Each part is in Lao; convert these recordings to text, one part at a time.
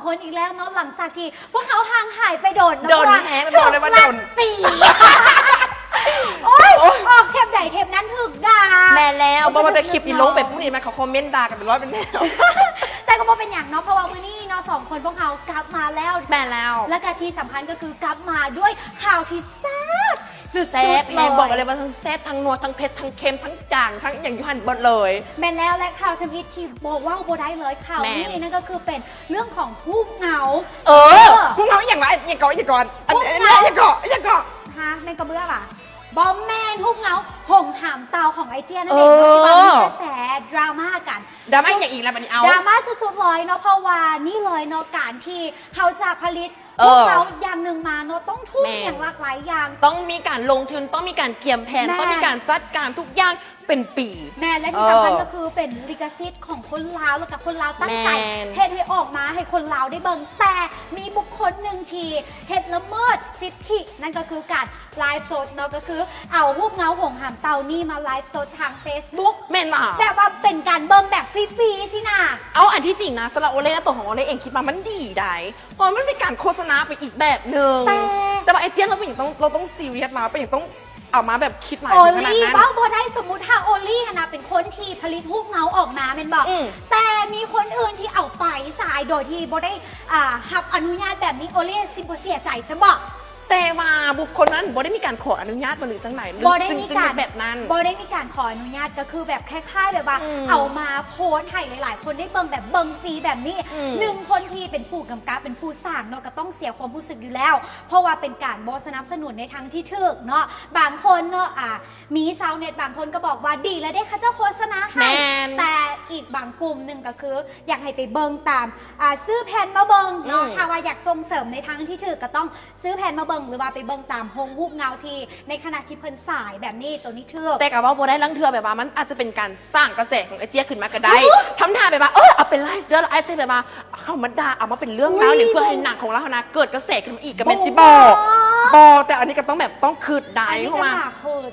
ຄົນອີກແລ້ວເນາະ ຫຼັງຈາກທີ່ພວກເຮົາຫ່າງຫາຍໄປດົນເນາະ ດົນແຮງ ບອກເລີຍວ່າດົນ ໂອ້ຍ ໂອ້ຍ ອອກເທບໃດເທບນັ້ນຖືກດ່າ. ແມ່ນແລ້ວ ບໍ່ວ່າແຕ່ຄລິບທີ່ລົງໄປພຸ້ນນີ້ ແມ່ນເຂົາຄອມເມັນດ່າກັນເປັນຮ້ອຍເປັນແຖວ ແຕ່ກໍບໍ່ເປັນຫຍັງເນາະ ເພາະວ່າມື້ນີ້ເນາະ ສອງຄົນພວກເຮົາກັບມາແລ້ວ. ແມ່ນແລ້ວ ແລະກະທີ່ສຳຄັນກໍຄືກັບມາດ້ວຍຂ່າວທີ່ແຊບ ແຊບແຮງ ບອກໄປເລີຍວ່າທັງແຊບ ທັງນົວ ທັງເຜັດ ທັງເຄັມ ທັງຈາງ ທັງອີ່ຫຍັງຢູ່ຫັ້ນເບິດເລີຍ. ແມ່ນແລ້ວ ແລະຂ່າວທຳອິດທີ່ບໍ່ເວົ້າບໍ່ໄດ້ເລີຍ ຂ່າວນີ້ນັ້ນກໍຄືເປັນເລື່ອງຂອງຮູບເງົາ. ເອີ ເອີ ຮູບເງົາອີ່ຫຍັງວະ? ອີ່ຫຍັງເກາະ ອີ່ຫຍັງເກາະ ອັນ ອັນ ອີ່ຫຍັງເກາະ ອີ່ຫຍັງເກາະ ຮະ ແມ່ນກະເບື້ອງຫວາ? ບໍ່ແມ່ນ ຮູບເງົາຫົງຫາມເຕົ່າຂອງອ້າຍເຈ້ຍນັ້ນເອງເນາະ ເອີ ທີ່ວ່າມີກະແສດຣາມາກັນ. ດຣາມາອີ່ຫຍັງອີກລະບັດນີ້? ເອົາ ດຣາມາສຸດໆເລີຍເນາະ ເພາະວ່ານີ້ເລີຍເນາະ ການທີ່ເຮົາຈະຜະລິດ ເອີ ພວກເຮົາຢ່າງໜຶ່ງມາເນາະ ຕ້ອງທຸບ ແມ່ນ ຫຍັງຫຼາກຫຼາຍຢ່າງ ຕ້ອງມີການລົງທຶນ ຕ້ອງມີການກຽມແຜນ ແມ່ນ ຕ້ອງມີການຈັດການທຸກຢ່າງເປັນປີ. ແມ່ນ ແລະທີ່ສຳຄັນ ເອີ ກໍຄືເປັນລິຂະສິດຂອງຄົນລາວ ແລ້ວກໍຄົນລາວຕັ້ງໃຈ ແມ່ນ ເຮັດໃຫ້ອອກມາໃຫ້ຄົນລາວໄດ້ເບິ່ງ ແຕ່ມີບຸກຄົນໜຶ່ງທີ່ເຮັດລະເມີດສິດທິ ນັ້ນກໍຄືການ ໄລຟ໌ສົດເນາະ ກໍຄືເອົາຮູບເງົາຫົງຫາມເຕົ່ານີ້ມາໄລຟ໌ສົດທາງເຟສບຸກ. ແມ່ນບໍ່? ແບບວ່າເປັນການເບິ່ງແບບຟຣີໆຊີ້ນະ. ເອົາ ອັນທີ່ຈິງນະ ສຳລັບໂອເລ່ນະ ຕົວຂອງໂອເລ່ເອງຄິດວ່າມັນດີໄດ໋ ເພາະມັນເປັນການໂຄສະນາໄປອີກແບບໜຶ່ງ. ແຕ່ ແຕ່ວ່າອ້າຍເຈ້ຍ ເຮົາເປັນຫຍັງຕ້ອງ ເຮົາຕ້ອງຊີຣຽສມາ ເປັນຫຍັງຕ້ອງເອົາມາແບບຄິດຫຼາຍເຖິງຂະໜາດນັ້ນ? ໂອເລ່ເວົ້າບໍ່ໄດ້. ສົມມຸດຖ້າໂອເລ່ຫັ້ນນະ ເປັນຄົນທີ່ຜະລິດຮູບເງົາອອກມາແມ່ນບໍ່? ອືມ ແຕ່ມີຄົນອື່ນທີ່ເອົາໄປສາຍໂດຍທີ່ບໍ່ໄດ້ ອ່າ ຮັບອະນຸຍາດແບບນີ້ ໂອເລ່ຊິບໍ່ເສຍໃຈຊັ້ນບໍ່? ແຕ່ວ່າບຸກຄົນນັ້ນບໍ່ໄດ້ມີການຂໍອະນຸຍາດບໍ່ ຫຼືຈັ່ງໃດ? ບໍ່ໄດ້ມີການ ແບບນັ້ນ ບໍ່ໄດ້ມີການຂໍອະນຸຍາດ ກໍຄືແບບຄ້າຍໆແບບວ່າ ອືມ ເອົາມາໂພສໃຫ້ຫຼາຍໆຄົນໄດ້ເບິ່ງ ແບບເບິ່ງຟຣີແບບນີ້. ອືມ ໜຶ່ງຄົນທີ່ເປັນຜູ້ກຳກັບ ເປັນຜູ້ສ້າງເນາະ ກໍຕ້ອງເສຍຄວາມຮູ້ສຶກຢູ່ແລ້ວ ເພາະວ່າເປັນການບໍ່ສະໜັບສະໜູນໃນທາງທີ່ຖືກເນາະ. ບາງຄົນເນາະ ອ່າ ມີຊາວເນັດບາງຄົນກໍບອກວ່າ ດີແລ້ວເດ້ ເຂົາເຈົ້າໂຄສະນາໃຫ້ ແມ່ນ ແຕ່ອີກບາງກຸ່ມໜຶ່ງກໍຄື ຢາກໃຫ້ໄປເບິ່ງຕາມ ອ່າ ຊື້ແຜ່ນມາເບິ່ງເນາະ. ອືມ ຖ້າວ່າຢາກສົ່ງເສີມໃນທາງທີ່ຖືກ ກໍຕ້ອງ ຊື້ແຜ່ນມາເບິ່ງ ຫຼືວ່າໄປເບິ່ງຕາມໂຮງຮູບເງົາທີ່ໃນຂະນະທີ່ເພິ່ນສາຍແບບນີ້ ໂຕນີ້ຖືກ. ແຕ່ກໍເວົ້າບໍ່ໄດ້ ລາງເທື່ອແບບວ່າມັນອາດຈະເປັນການສ້າງກະແສຂອງອ້າຍເຈ້ຍຂຶ້ນມາກໍໄດ້. ທຳທ່າແບບວ່າ ເອີ ເອົາໄປໄລຟ໌ເດີ ແລ້ວອ້າຍເຈ້ຍແບບວ່າເອົາມາດ່າ ເອົາມາເປັນເລື່ອງລາວຫຍັງ ເພື່ອໃຫ້ໜັງຂອງລາວຫັ້ນນະເກີດກະແສຂຶ້ນມາອີກ ກໍແມ່ນຕິບໍ່? ບໍ່ ບໍ່ ແຕ່ອັນນີ້ກໍຕ້ອງແບບ ຕ້ອງຄິດໄດ້ ເພາະວ່າ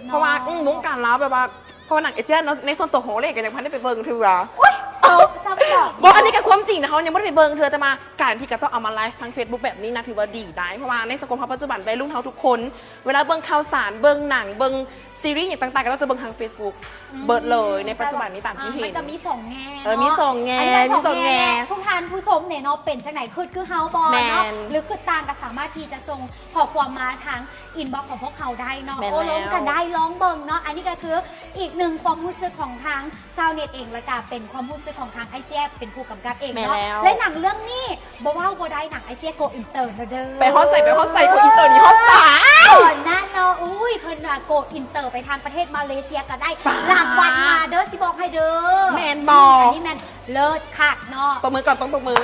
ເພາະວ່າ ອືມ ວົງການລາວແບບວ່າ ເພາະວ່າໜັງອ້າຍເຈ້ຍເນາະ ໃນສ່ວນຕົວຂອງໂອເລ່ກໍຍັງບໍ່ທັນໄດ້ໄປເບິ່ງເທື່ອ. ໂອ້ຍ ເອົາ ຊ້ຳດອກ ບໍ່ ອັນນີ້ກໍຄວາມຈິງນະ ເຮົາຍັງບໍ່ໄດ້ໄປເບິ່ງເທື່ອ ແຕ່ວ່າການທີ່ເຂົາເຈົ້າເອົາມາໄລຟ໌ທາງເຟສບຸກແບບນີ້ນະ ຖືວ່າດີໄດ໋ ເພາະວ່າໃນສັງຄົມເຮົາປັດຈຸບັນ ໄວລຸ້ນເຮົາທຸກຄົນ ເວລາເບິ່ງຂ່າວສານ ເບິ່ງໜັງ ເບິ່ງຊີຣີຫຍັງຕ່າງໆ ເຂົາເຈົ້າຈະເບິ່ງທາງເຟສບຸກ ອືມ ເບິດເລີຍໃນປັດຈຸບັນນີ້ ຕາມທີ່ເຫັນ. ມັນກໍມີສອງແງ່ເນາະ ເອີ ມີສອງແງ່ ມີສອງແງ່. ທຸກທ່ານຜູ້ຊົມເນາະ ເປັນຈັ່ງໃດ ຄິດຄືເຮົາບໍ່ເນາະ ຫຼືຄິດຕ່າງ ກໍສາມາດທີ່ຈະສົ່ງຂໍ້ຄວາມມາທາງ ອິນບັອກຂອງພວກເຮົາໄດ້ເນາະ. ໂອ້ລົມກັນໄດ້ ລອງເບິ່ງເນາະ. ອັນນີ້ກໍຄືອີກໜຶ່ງຄວາມຮູ້ສຶກຂອງທາງຊາວເນັດເອງ ແລ້ວກໍເປັນຄວາມຮູ້ສຶກຂອງທາງອ້າຍເຈ້ຍເປັນຜູ້ກຳກັບເອງເນາະ. ແລະໜັງເລື່ອງນີ້ບໍ່ເວົ້າບໍ່ໄດ້ ໜັງອ້າຍເຈ້ຍໂກອິນເຕີແລ້ວເດີ. ໄປຮອດໃສ ໄປຮອດໃສ ໂກອິນເຕີນີ້ຮອດໃສ? ຕອນນັ້ນເນາະ ອຸ້ຍ ເພິ່ນວ່າໂກອິນເຕີໄປທາງປະເທດມາເລເຊຍກໍໄດ້ລາງວັນມາເດີ ຊິບອກໃຫ້ເດີ. ແມ່ນບໍ່? ອັນນີ້ແມ່ນ ເລີດຄັກເນາະ ຕົບມືກ່ອນ ຕ້ອງຕົບມື.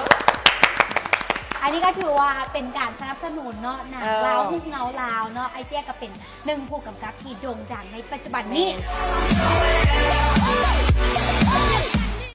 ອັນນີ້ກໍຖືວ່າເປັນການສະໜັບສະໜູນເນາະ ໜັງລາວ ເອີ ຮູບເງົາລາວເນາະ. ອ້າຍເຈ້ຍກໍເປັນໜຶ່ງຜູ້ກຳກັບທີ່ໂດ່ງດັງໃນປັດຈຸບັນນີ້. ແມ່ນ.